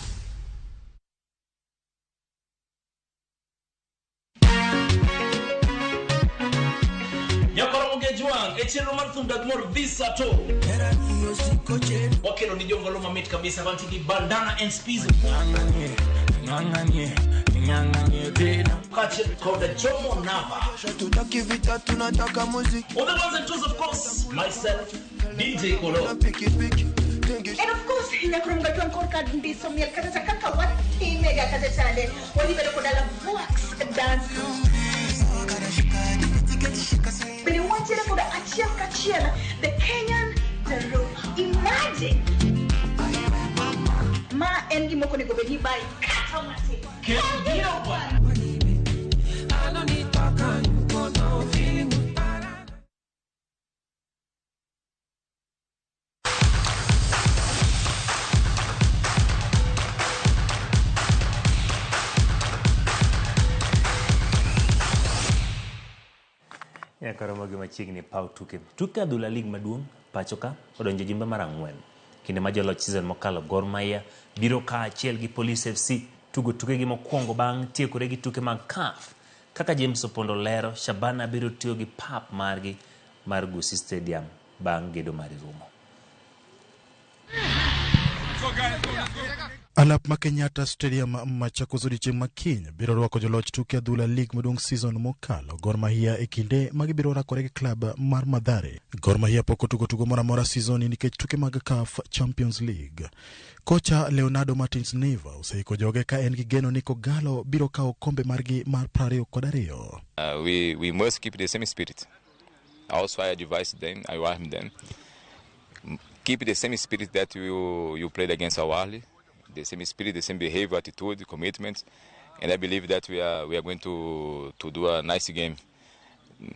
Nyakoromo Gejwang e chenro mar thum dag mor visa to wakelo ni jongolo mamit kabisa mantie gi bandana and spizo kaachiel kod Jomo Nava. On the ones and twos, of course, myself, DJ Kolo. And of course, nyakoromo Gejwang korka ndiso miel kata kaka watimega kata chande wadhi bedo koda wax dance. Bende wantiere koda achiel kachiel the Kenyan Daro. Imagine ma en gima ok onego bed ni bayi kata matin. Nyaka romo gi machiegni paw tuke. Tuke adhula lig maduong' pacho ka odonjo jimbe mar 4. Kinde ma joloch season mokalo Gor Mahia biro kaachiel gi Police FC tugo tukegi mokwongo bang' tiekore gi tuke mag CAF. Kaka James Opondo lero, Shabana biro tiyo gi pap margi mar Gusii Stadium bang' gedo mare rumo. Alap ma Kenyatta Stadium Machakos odiechieng' ma kiny biro rwako joloch tuke adhula lig maduong' season mokalo Gor Mahia e kinde ma gibiro rakore gi klab mar Mathare. Gor Mahia pok otugo tugo moro amora season ni nikech tuke mag CAF Champions League. Kocha Leonardo Martins Neiva oseiko joge ka en gi geno ni Kogalo biro kawo kombe margi mar 22. We must keep the same spirit. Also, I advise them, I warn them, keep the same spirit that you played against Awali. The same spirit, the same behavior, attitude, commitment, and I believe that we are going to do a nice game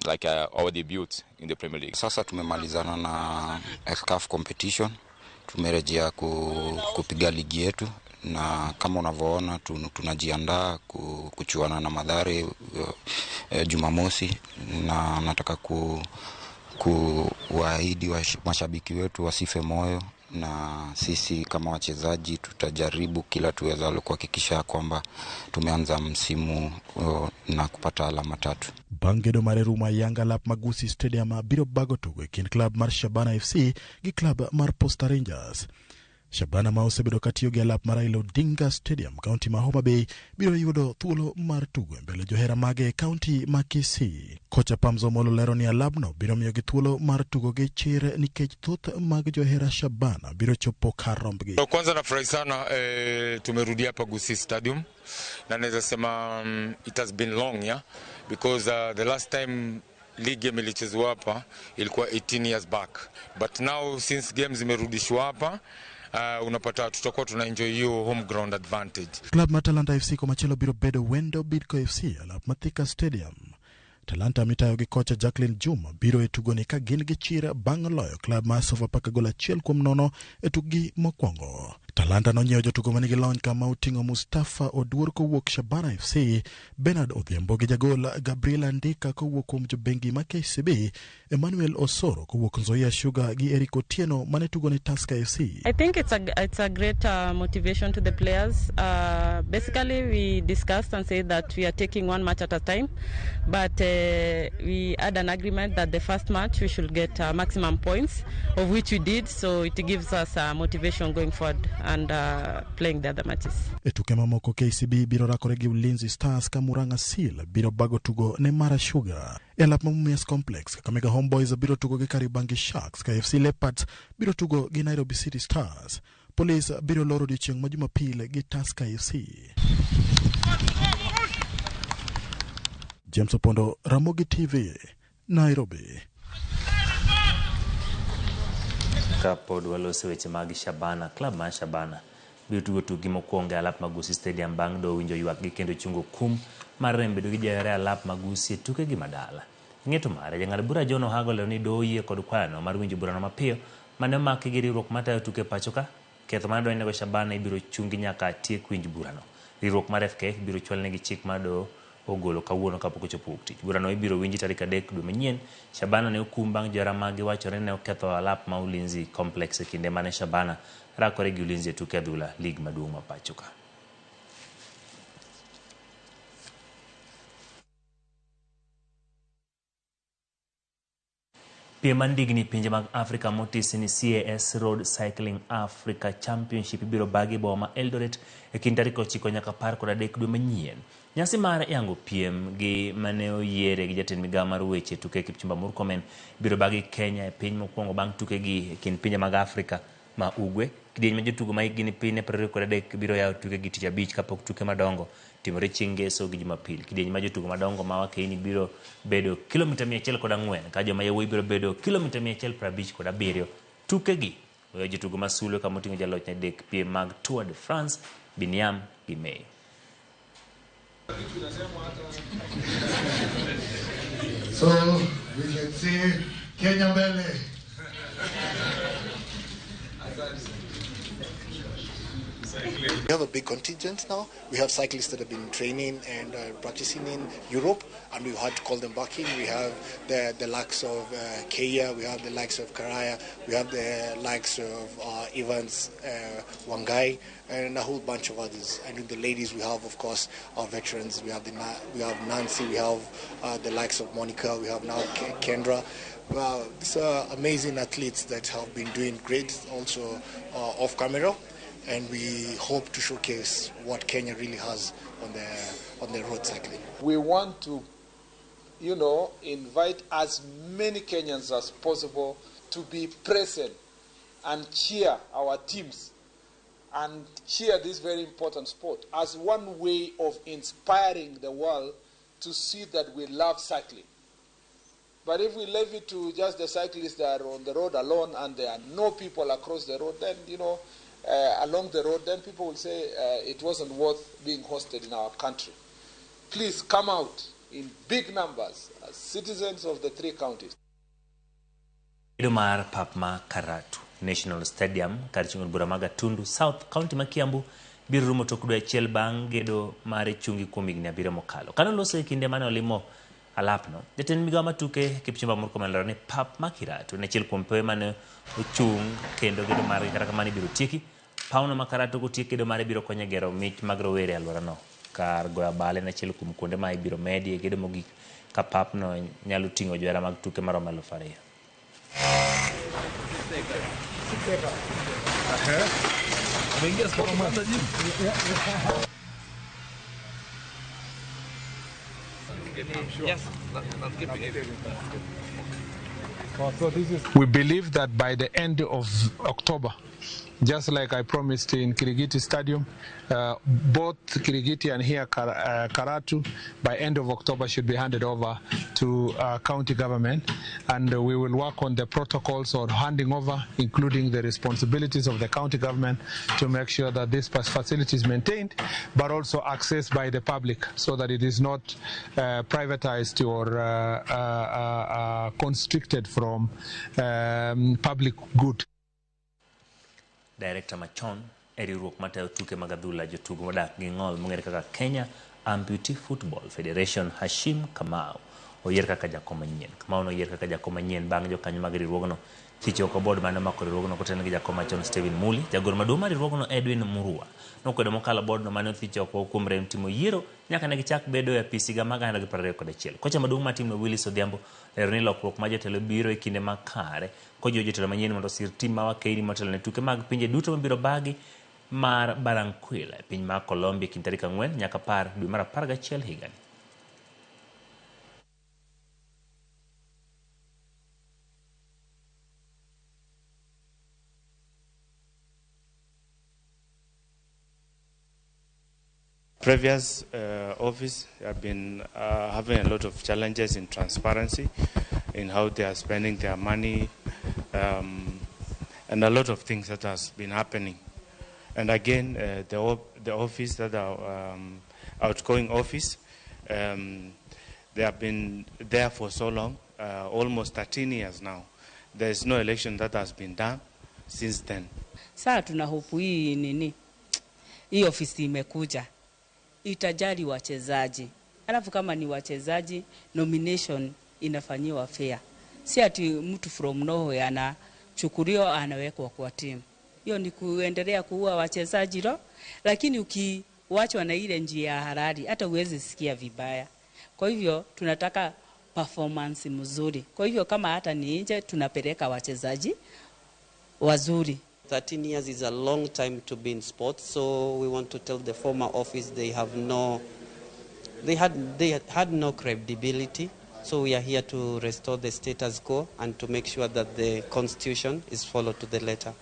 like our debut in the Premier League. Sasa tumemalizana na CAF competition, tumerejea kupiga ligi yetu na kama unavyoona tunajiandaa kuchuana na Mathare Jumamosi, na nataka kuwaahidi mashabiki wetu wasife moyo, na sisi kama wachezaji tutajaribu kila tuwezalo kuhakikisha kwamba tumeanza msimu na kupata alama 3. Bang' gedo mare rumo Yanga lap mag Gusii Stadium biro bago tugo e kind klab mar Shabana FC gi klab mar Posta Rangers. Shabana ma osebedo katiyo gi alap mar Raila Odinga Stadium, kaunti ma Homa Bay, biro yudo thuolo mar tugo e mbele johera mage e kaunti ma Kisii. Kocha Pamzo Omolo lero ni alabno biro miyogi thuolo mar tugo gi chir nikech thoth mag johera Shabana biro chopo kar rombgi. Kwanza nafurahi sana tumerudi hapa Gusii Stadium na naweza sema it has been long, yeah, because the last time league game ilichezwa hapa ilikuwa 18 years back, but now since games zimerudishwa hapa, unapata tutakuwa tuna enjoy hiyo home ground advantage. Klab mar Talanta FC komachielo biro bedo wendo Bidco FC alap ma Thika Stadium. Talanta mitayo gi kocha Jacqueline Juma biro e tugoni ka gin gi chir bang' loyo klab mar Sofapaka gol 1-0 e tukgi mokwongo. Talanta nonyiewo jotugo manigi lony kama oting'o Mustafa Oduor kowuok Shabana FC, Bernard Odhiambo gi jagol Gabriel Andika kowuok kuom jobengi ma KCB, Emmanuel Osoro kowuok Nzoia Sugar gi Eric Otieno mane tugo ne Tusker FC. I think it's a great motivation to the players. Basically, we discussed and said that we are taking one match at a time, but we had an agreement that the first match we should get maximum points, of which we did. So it gives us motivation going forward and playing the other matches. E tuke mamoko, KCB biro rakore gi Ulinzi Stars ka Murang'a Seal biro bago tugo ne Mara Sugar. E alap ma Mumias Complex, Kakamega Homeboys biro tugo gi Kariobangi Sharks ka FC Leopards biro tugo gi Nairobi City Stars. Police biro loro odiechieng' ma Jumapil gi Tusker FC. James Opondo, Ramogi TV, Nairobi. Kapod waloso weche mag Shabana, klab mar Shabana biro tugo tukgi mokwongo e alap ma Gusii Stadium bang' doho winjo ywakgi kendo chungo kum mar rem bedo gi johera e alap ma Gusii e tukegi madala. Ng'eto mare, jang'ad bura John Ohago olero ni doho oyie kod kwayono mar winjo burano mapiyo mane omaki gi riwruok matayo tuke e pacho ka. Ketho mane odonjnego Shabana ibiro chungi nyaka tiek winj burano. Riwruok mar FKF biro chwalnegi chik mar doho ogolo kawuono kapok ochopo wuok tich. Burano ibiro winji tarik 3 dwe manyien. Shabana ne okum bang' johera maggi wachore ni ne oketho alap ma Ulinzi Complex e kinde mane Shabana rakore gi Ulinzi e tuke adhula lig maduong' ma pacho ka. Piem mar ndigni pinje mag Afrika motisi ni CAS Road Cycling Africa Championship ibiro bagi e boma ma Eldoret e kind tarik 9 nyaka 13 dwe manyien. Nyasi mar yango piem gi mane oyiere gi jatend migao mar weche tuke Kipchumba Murkomen ibiro bagi Kenya e piny mokwongo bang' tukegi e kind pinje mag Afrika ma Ugwe. Kidieny ma jotugo ma hikgi ni piny ne 23 biro yawo tukegi tich abich kapok tuke madongo timore chieng' ngeso gi Jumapil. Kidieny ma jotugo madongo ma wakeini biro bedo kilomita 104 ka joma yawuoyi biro bedo kilomita 157. Tukegi weyo jotugo ma sulwe kama oting'o jaloch nyadidek piem mag Tour de France Biniam Girmay. So we can say Kenya mbele. We have a big contingent now. We have cyclists that have been training and practicing in Europe, and we've had to call them back in. We have the likes of Kea, we have the likes of Karaya, we have the likes of Evans Wangai, and a whole bunch of others. And with the ladies, we have, of course, our veterans. We have Nancy, we have the likes of Monica, we have now Kendra. Well, these are amazing athletes that have been doing great also off camera, and we hope to showcase what Kenya really has on the road cycling. We want to invite as many Kenyans as possible to be present and cheer our teams and cheer this very important sport as one way of inspiring the world to see that we love cycling. But if we leave it to just the cyclists that are on the road alone and there are no people across the road, then, along the road, then people will say it wasn't worth being hosted in our country. Please come out in big numbers as citizens of the three counties. Gedo mar pap ma Karatu National Stadium kar chung' od bura ma Gatundu South, kaunti ma Kiambu biro rumo tok dwe achiel bang' gedo mare chungi kuom higni 7 mokalo. Kane oloso e kinde mane olimo alapno, jatend migao mar tuke Kipchumba Murkomen olero ni pap ma Karatu en achiel kuom pewe mane ochung' kendo gedo margi kata kamano ibiro tieki. Pawno ma Karatu kotiek gedo mare biro konyo e gero mich mag rowere e alworano. Kar goyo abal en achiel kuom kuonde ma ibiro medie gedo mogik ka papno nyalo ting'o johera mag tuke maromo 2,000. Umeingia sport umeanza gym? Yes, landscaping. We believe that by the end of October, just like I promised in Kirigiti Stadium, both Kirigiti and here Karatu, by end of October should be handed over to county government, and we will work on the protocols on handing over, including the responsibilities of the county government to make sure that this facility is maintained, but also accessed by the public so that it is not privatized or constricted from public good. Director machon e riwruok matayo tuke mag adhula jotugo modak gi ng'ol mong'ere kaka Kenya Amputee Football Federation Hashim Kamau oyier kaka jakom manyien. Kamau noyier kaka jakom manyien bang' jokanyo mag riwruogno thicho oko board mane omako riwruogno kotelne gi jakom machon Stephen Muli. Jagoro maduong' mar riwruogno Edwin Murua nokwedo mokalo board no mane othicho oko kuom rem timo yiero nyaka ne gichak bedo e apis higa mar 2021. Kocha maduong' mar timno Willis Odhiambo lero ni lokruok mar jotelo biro e kinde makare kojiwo jotelo manyien mondo osir tim ma wakeini motelo ne tuke mag pinje duto mabiro bagi mar Barranquilla e piny mar Colombia kind tarik 4 nyaka 10 dwe mar 11 higani. Previous office have been having a lot of challenges in transparency, in how they are spending their money, and a lot of things that has been happening. And again, the office that are outgoing office, they have been there for so long, almost 13 years now. There is no election that has been done since then. Saa tuna hope hii nini, hii ofisi imekuja itajali wachezaji, alafu kama ni wachezaji nomination inafanyiwa fair, si ati mtu from nowhere anachukuliwa anawekwa kwa timu. Hiyo ni kuendelea kuua wachezaji ro, lakini ukiwachwa na ile njia ya halali hata huwezi sikia vibaya. Kwa hivyo tunataka performance mzuri. Kwa hivyo kama hata ni nje tunapeleka wachezaji wazuri. 13 years is a long time to be in sports, so we want to tell the former office they had no credibility. So we are here to restore the status quo and to make sure that the constitution is followed to the letter.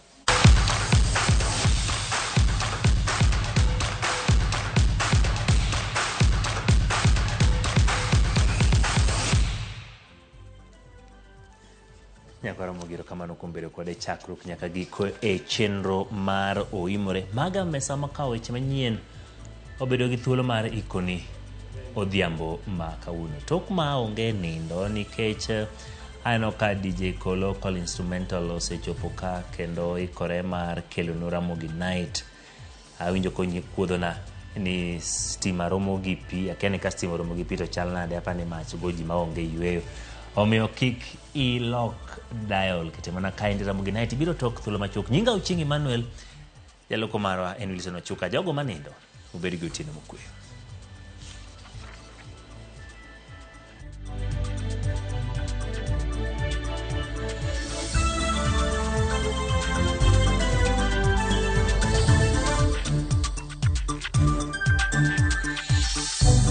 Nyakwara Mogiro kamano kuom bedo kode chakruok nyaka giko e chenro mar Oimore. Maga mesa makawo weche manyien obedo gi thuolo mar ikoni odhiambo ma kawuono. Tok ma onge nindo nikech aneno ka DJ Kolo Call Instrumental osechopo ka kendo ikore mar kelonu Ramogi Night. Awinjo kuodhona ni stima romo gi pi, akia ni ka stima romo gi pi to chal nade, apa ni mach go ji maonge yweyo. Omiyo kik ilok dial, kete mana kaendi Ramogi Night biro tok thuolo machuok. Nyinga Ochieng' Emmanuel, jaloko marwa en Wilson Ochuka. Jogo manindo, ubed gi otieno mokwe.